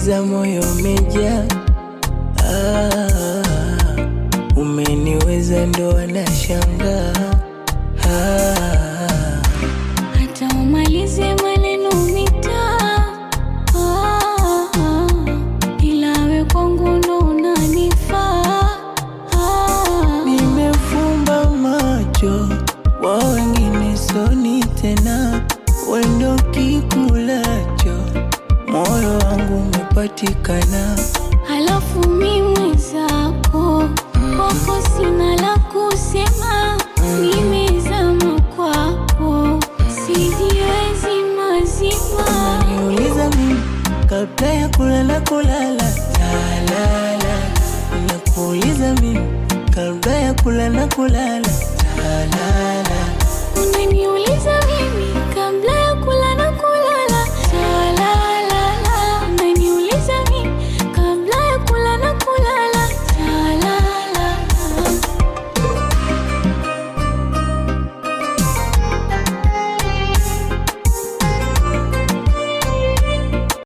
Umeniweza, moyo umejaa. Ah, umeniweza ndo wanashangaa. Ah, Hata umalize maneno mitaa, ah, ah, ila we kwangu ndo unanifaa. Ah, nimefumba macho wa wengine soni tena, wendo kikulacho moyo wangu umepatikana. Halafu mi mwenzako, kwako sina la kusema, nimezama kwako, sijiwezi mazima. Niuliza mimi kabla ya kulala kulala la la, nakuuliza mimi kabla ya kulala kulala la la.